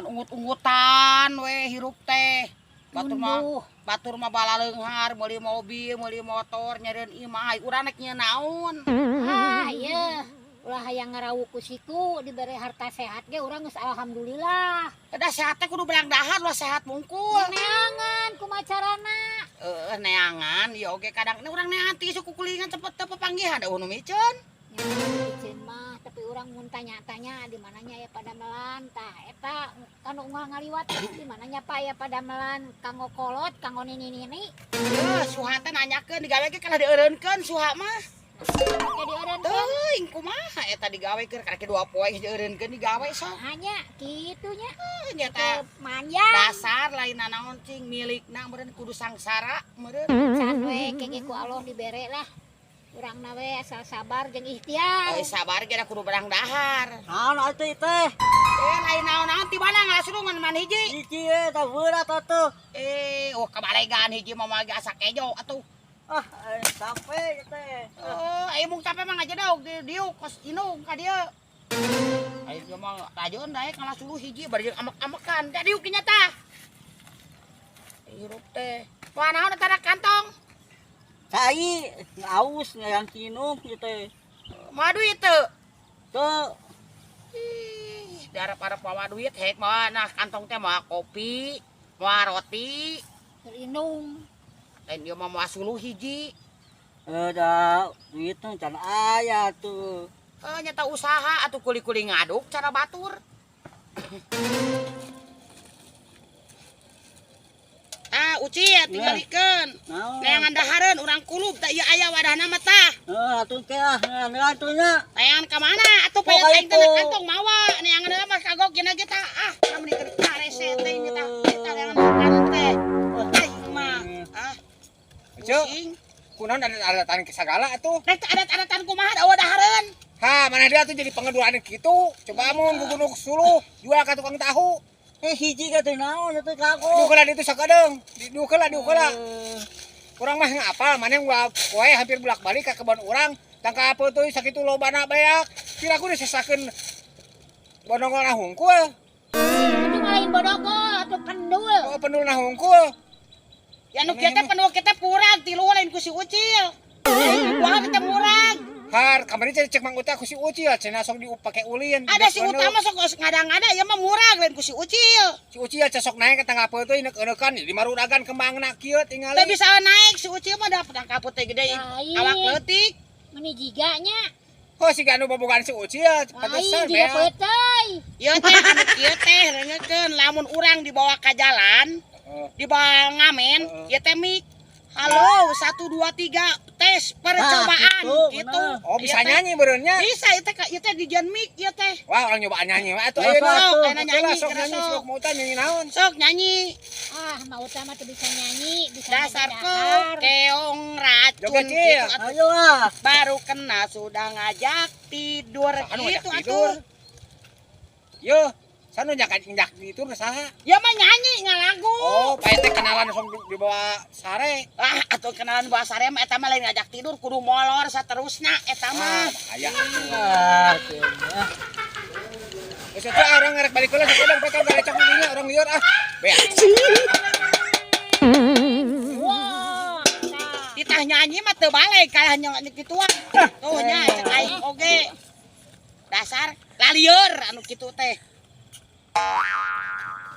Kan ungut-ungutan we hirup teh. Batur mah Tunduh. Batur mah balaleunghar meuli mobil, meuli motor, nyerieun imah, ai urang rek nyieun naon? Ah, iya. Ulah hayang ngarawuk ku siku, dibere harta sehat ge urang geus alhamdulillah. Da sehat teh kudu belang dahar, ulah sehat mungkul. Neangan kumaha carana? Heeh, neangan ieu oge kadang ini urang neangan ti suku kulingan cepet teu pepanggihan da nu miceun. Nya miceun mah, tapi urang mun tanya-tanya di mananya aya padamelan tah eta kanu unggal ngaliwat di mananya Pak aya padamelan kanggo kolot, kanggo nini-nini. Yeuh, suha teh nanyakeun digawe ge kalah dieureunkeun suha mah. Make dieureunkeun. Teuing kumaha eta digawe keur karek 2 poe geus dieureunkeun digawe sok. Hanya kitu nya. Heuh, nya teh Manjang. Dasar lain nanaon cing milikna meureun kudu sangsara meureun. Can we kege ku Allah dibere lah. Urangna we asal sabar jeung ikhtiar. Eh, sabar ge da kudu berang dahar. Naon atuh teh? Eh, lain naon-naon, ti mana ngasurungan man hiji? Hiji we tah berat atuh. Eh, oh kabalegan hiji mah ge asa kejo atuh. Ah, capek teh. Eh, aya mung capek mah ngajedog di diuk kos indung ka dieu. Ayo ge mah rajeun daek ngalah suluh hiji bari jeung amek-amekan. Da diuk nya tah. Hirup teh. Wah, naon eta kantong? Cai, aus ngayang kinum ieu teh. Mawa duit teu? Teu. Ih, diharap-harap mawa duit hek mawa nah kantong teh mawa kopi, mawa roti, Keur indung. Lain ieu mah mawa suluh hiji. Eh, da duit teh can aya tuh. Eh, nyata usaha atuh kuli-kuli ngaduk cara batur. Ah, Uci ya tinggalikeun. Naon? Neangan dahareun urang kulub tah ieu aya wadahna mah tah. Eh, atuh ke ah, neangan atuh nya. Neangan ka mana? Atuh Oh, payet ka aing teh itu. Kantong mawa. Neangan heula mah kagok gina ge tah. Ah, lamun keur karese teh ini tah. Eta neangan dahareun teh. Aing mah. Ah. Ceu. Pusing. Kunaon ada-adatan sagala atuh? Rek adat-adatan kumaha da dahareun? Ha, mana dia tuh jadi pengeduaan gitu. Coba amun gugunuk suluh, jual ka tukang tahu. Eh, hiji ka teh naon atuh kagok. Diukeula ditu sakedeung. Diukeula, diukeula. Eh, Urang mah ngapal, mana yang poe hampir bolak-balik ka kebon urang. Tangka apa tuh sakitu lobana beak. Kira aku disesakeun bonongol na hungkul. Itu mah lain bodogol atuh pendul. Oh, pendul na hungkul. Ya nu kieu teh penuh kita purag tilu lain ku si Ucil. Wah, kita murag. Har, kamari cek cek Mang Uta ku si Ucil, cenah sok diupake ulin. Ada si Uta mah sok geus ngada-ngada ya mah murag lain ku si Ucil. Si Ucil cek sok naik ke tangga teuing ineuk-eueukan di marudagan kembangna kieu tingali. Teu bisa naik si Ucil mah da pedang kaput teh gede Lain. Awak leutik. Meni jiganya. Oh, si ganu bobogan si Ucil, Lain pantesan jiga beak. peuteuy. Ieu teh anu kieu teh rengekeun lamun urang dibawa ka jalan, dibawa ngamen, ieu teh mik. Halo, 1 2 3 tes percobaan gitu, gitu. bener. Oh, bisa Ieu teh. Nyanyi beureunya. Bisa ieu teh ieu teh dijieun mik ieu teh. Wah, orang nyobaan nyanyi mah atuh Sok, ayeuna. sok, ayeuna Oke lah, nyanyi, sok kira nyanyi, sok. sok mau tanya nyanyi naon. Sok nyanyi. Ah, mau utama tuh bisa nyanyi, bisa Dasar dahar. Keong racun Joget, Cil. gitu atuh. Ayo ah. Baru kena sudah ngajak tidur Saha nu ngajak gitu tidur? atuh. Yo, sanu njak njak tidur saha? Ya mah nyanyi ngalagu. Oh, pae teh kenalan sok dibawa sare. Ah, atuh kenalan bawa sare mah eta mah lain ngajak tidur kudu molor saterusna eta Ah, mah. bahaya. Ah, teu. Geus atuh ah, urang ngerek balik heula sakedeung pek galecok di dinya urang lieur ah. Beak. Wah, tah. Titah nyanyi mah teu balik kalah nyanyi kituan. Tuh nya cek aing oge. Dasar lalieur anu kitu teh.